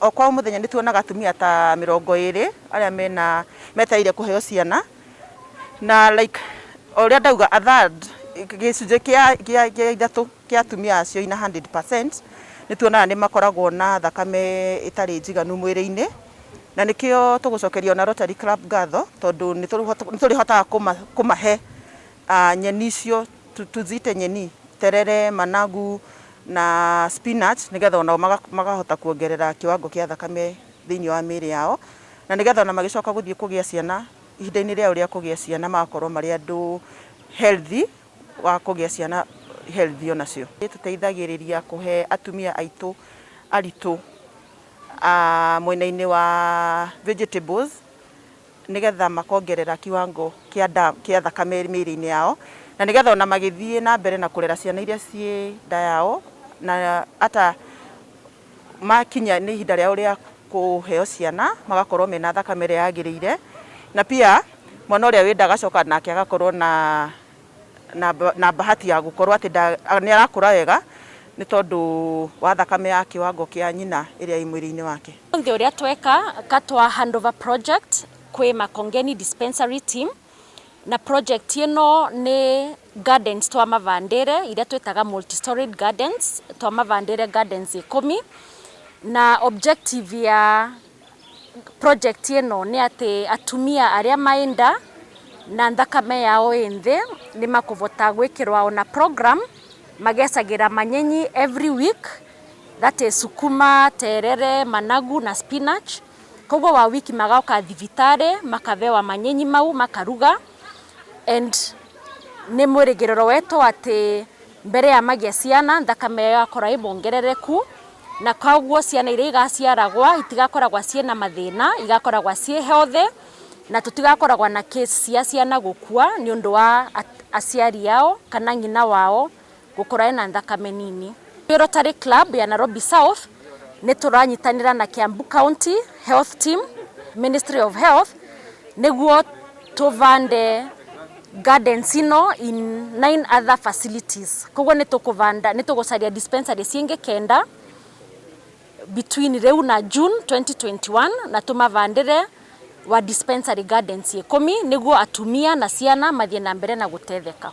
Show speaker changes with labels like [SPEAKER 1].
[SPEAKER 1] O kwa mũthenya nĩ tuonaga atumia ta 20 arĩa mena metereire kũheo ciana, na like o ũrĩa ndauga, a third, gĩcunjĩ kĩa ithatũ kĩa atumia acio ina 100% nĩ tuonaga nĩ makoragwo na thakame ĩtarĩ njiganu mwĩrĩ-inĩ. Na nĩkĩo tũgũcokeria ona Rotary Club ngatho, tondũ nĩ tũrĩhotaga kũmahe nyeni icio, tũziite nyeni, terere, managu na spinach, nĩgetha onao makahota kuongerera kiwango kĩa thakame thĩinĩ wa mĩĩrĩ yao, na nĩgetha ona magĩcoka gũthiĩ kũgĩa ciana, ihinda-inĩ rĩao rĩa kũgĩa ciana, magakorwo marĩ andũ healthy wa kũgĩa ciana healthy onacio. Tũteithagĩrĩria kũhe atumia aitũ aritũ mwena-inĩ wa vegetables, nĩgetha makongerera kiwango kĩa thakame mĩĩrĩ-inĩ yao, na nĩgetha ona magĩthiĩ na mbere na kũrera ciana iria ciĩ nda yao, na ata makinya nĩ ihinda rĩao rĩa kũheo ciana, magakorwo mena thakame ĩrĩa yagĩrĩire. Na pia mwana ũrĩa wĩ nda agacoka nake agakorwo na bahati ya gũkorwo atĩ nĩ arakũra wega, nĩ tondũ wa thakame ya kiwango kĩa nyina ĩrĩa ĩ mwĩrĩ-inĩ wake.
[SPEAKER 2] Ũndũ ũrĩa tweka ka twa handover project kwĩ Makongeni Dispensary team, na project ĩno nĩ gardens twamavandĩre iria twĩtaga multi-storied gardens. Twamavandĩre gardens 10, na objective ya project ĩno nĩ atĩ atumia arĩa maenda na thakame yao ĩ nthĩ nĩ makũvota gwĩkĩrwa ona program magecagĩra manyenyi every week, that is sukuma, terere, managu na spinach. Koguo wa wiki magoka thibitarĩ makavewa manyenyi mau makaruga, and nĩ mwĩrĩgĩrĩro wetu atĩ mbere ya magĩa ciana thakame yao yakorwo ĩ mongerereku, na koguo ciana iria igaciaragwa itigakoragwa ciĩna mathĩna, igakoragwa ciĩ healthy, na tutigakoragwa na case cia ciana gũkua nĩ ũndũ wa aciari ao kana nyina wao gũkorwo ena thakame nini. Rotary Club ya Nairobi South nĩ tũranyitanĩra na Kiambu County Health Team, Ministry of Health, nĩguo tũvande gardens ino in nine other facilities. Koguo nĩ tũkũvanda, nĩ tũgũcaria dispensary ciĩngĩ 9 between rĩu na June 2021, na tũmavandĩre wa dispensary gardens 10 nĩguo atumia na ciana mathiĩ na mbere na gũtetheka.